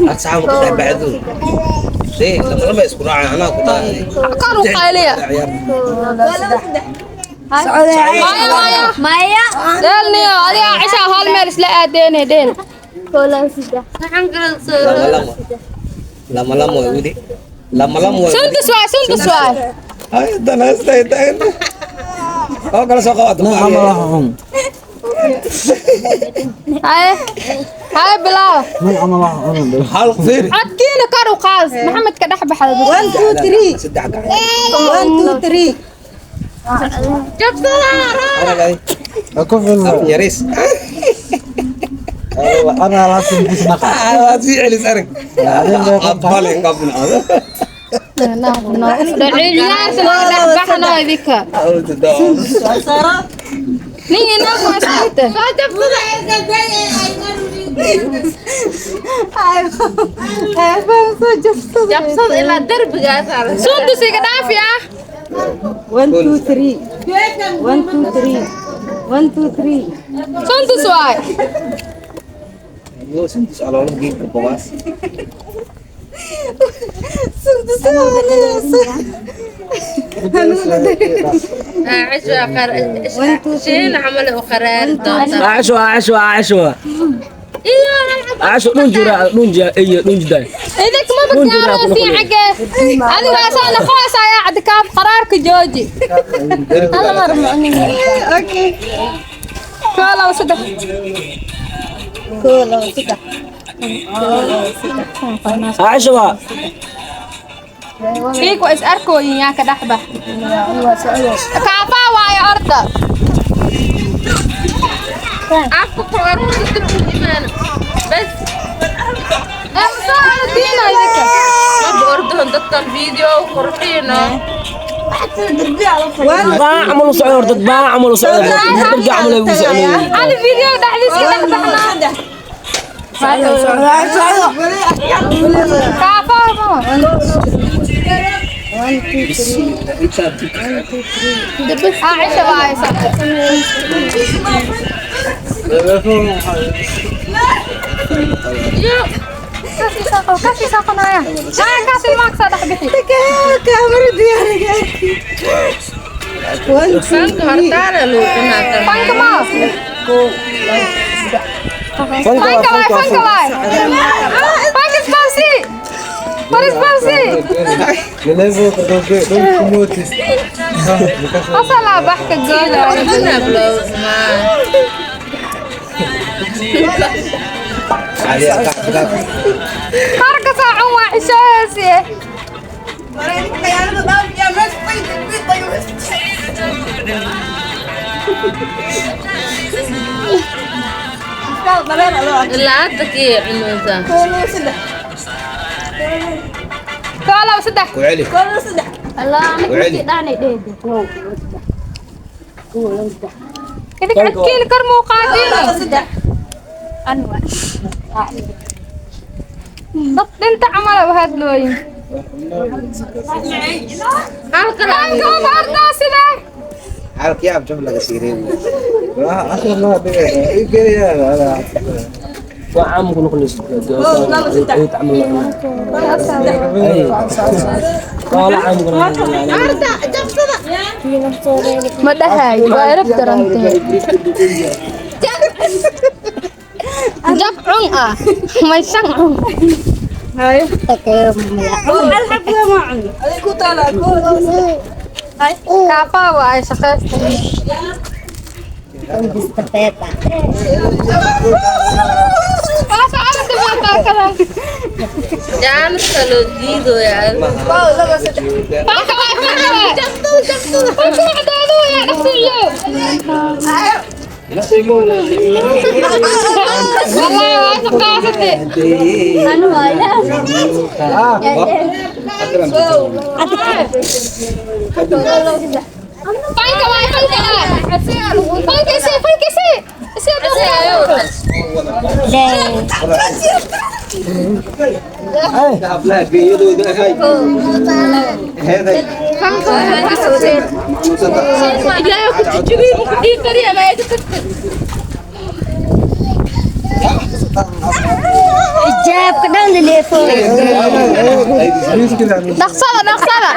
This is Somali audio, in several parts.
Hal saxan ku dhex baxdo. Dee, lama lama isku raacay, anaa ku dhahay. Kor u qayliya. Maya, maya. Maya. Dheelniyo adiga cishaa hal meel isla aadeene dheel. Lama lama. Lama lama way wili. Lama lama way. Sundus waay, sundus waay. Ay, dana istay taagan. Oo kala soo qabato. Haye haye, bilaaw. Hal fiir. Codkiina kor u qaas, Maxamed ka dhex baxda. 1 2 3. Saddex gacan. 1 2 3. Arag ay. Af yaris. Waad sii celis arag. Aqbali qabna. Ciyaarta naga dhex baxno idinka. Nin inaag waa isliita. Jabsada ilaa derbigaas. Sundus iga dhaafi ah. 1 2 3 1 2 3 1 2 3. Sundus waay. Sundus caloolo geedka bogaas. Shiina camal u qaraari doonta. Aasho, aasho, aasho, aasho, dhunjura dhunja iyo dhunjday. Idinka maba gaaraysiin xaggee. Adiga asaa naqoos ayaa cabdikaaf qaraarka jooji. Okay. Koo, labo, saddex. 1 2 3. Aasho waa. Iig waa is arkooyin yaa ka dhex bax. Kaafaa waayo orda. Afka ku aruurta dib u imaana bas. Soo ordiina idinka. Maba ordoon dadkan video qurxiino. Baa camal u socdo horta, baa camal u socdo, darbi camal ay ugu socdeen. Hal video dhexdiis ka dhex baxnaa. Kaafaa ma. Caaisha waa haysa. Kasii saaqanaya. Haa, kaasi ilmaha kasoo dhex bixi. 1 2 Fanka hortaana loo cunaa. Fanka ma. Fanka. Fanka waay, fanka waay. Fanka isboorsi. Far isboorsi. Asalaa bax ka goolaya. Cunaa bilowsmaa. Cali ka. Qarka saacun waa xishoodaysi. Ilaa hadda kii cunaysaa. Koo, labo, saddex. Ku celi. Ku celi. Idinka codkiina kor muu qaadiina. Dad dhinta camal u hadlooyin. Halkan. Fanka ma ordaa sidee? Halkii ab jab laga siiray. Waa caam ku noqonayso ay camal ay waa la caam ku noqonayso. Ma dhahay, waa erab darantay. Jab cun ah, may shan cun. Hal xabla ma cuno. Kaafaa waay shaqaysta. Waa socota baakadan. Jaaniska loo diidoyaa. Fanka waay, fanka waay. Fanka waa cadaado wayaa dhaqsiiyo. Wallahi waa shaqaysatay. Fanka waay, fanka waay. Fanka isii, fanka isii. Isii adoon. Hablaha geeyadooda ahay. Heeday. Ilaahay ku jijibiy ma ku dhihi kariya ma iga tagtay. Jaabka dhan leleefo. Dhaqsada, dhaqsada.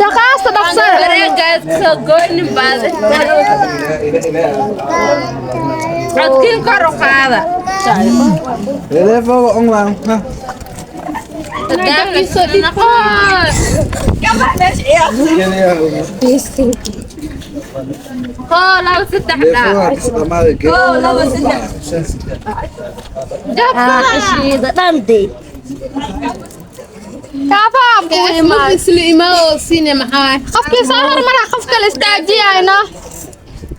Shaqaasta dhaqsada. Wareegaas soo goynin baad. Codkiin kor u qaada. Naqoos. Koo, laba, saddex dhaa. Jabsada. Xishiida dhan dee. Kaafaha kuu imaad. Isla imaado siine maxaa? Qofkii soo hormara qof kale istaajiyayno.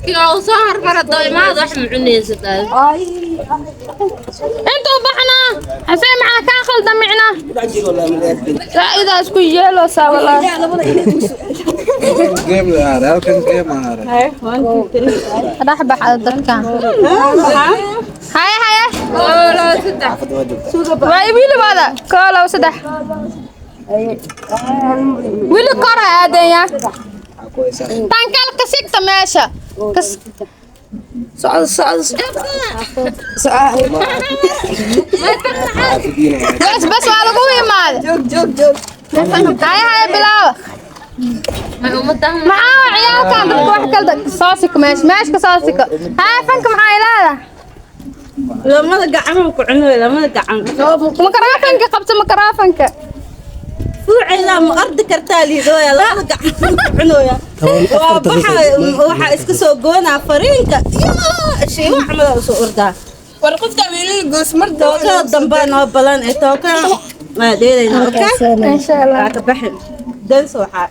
Kii oo soo hormara doomaad wax ma cunaysataa. Intuu baxnaa xasee maxaa kaa khaldan micnaa? Raa'idaa isku yeeloosaa walaahi. Dhex baxda dadkan. Haye haye. Koo, laba, saddex. Waa wili wada. Koo, labo, saddex. Wili kor ha aadeen yaa. Tan kale ka sigta meesha. Kas Socdo, socdo, socdo. Bas bas waa lagu imaaday. Joog, joog, joog. Haye haye, bilaaba. Ma ummadan Maxaa waa ciyaalkan dadka wax kala soo siko meesha, meesha ka soo siko. Haye, fanka maxaa ilaada? Lamada gacan ku cunoy, lamada gacan. Makaraafanka qabto, makaraafanka. Fuucayda ma ardi kartaa liidooya, lamada gacan ku cunoya. Waa baxa, waxa iska soo goonaa fariinka. Yaa, shiiwa camal u soo ordaa. War qofka wiilal goos mar Tookada dambe noo balan ee tookada. Waa dheelayna, okay? Insha Allah. Waa ka baxin. Dance waxaa.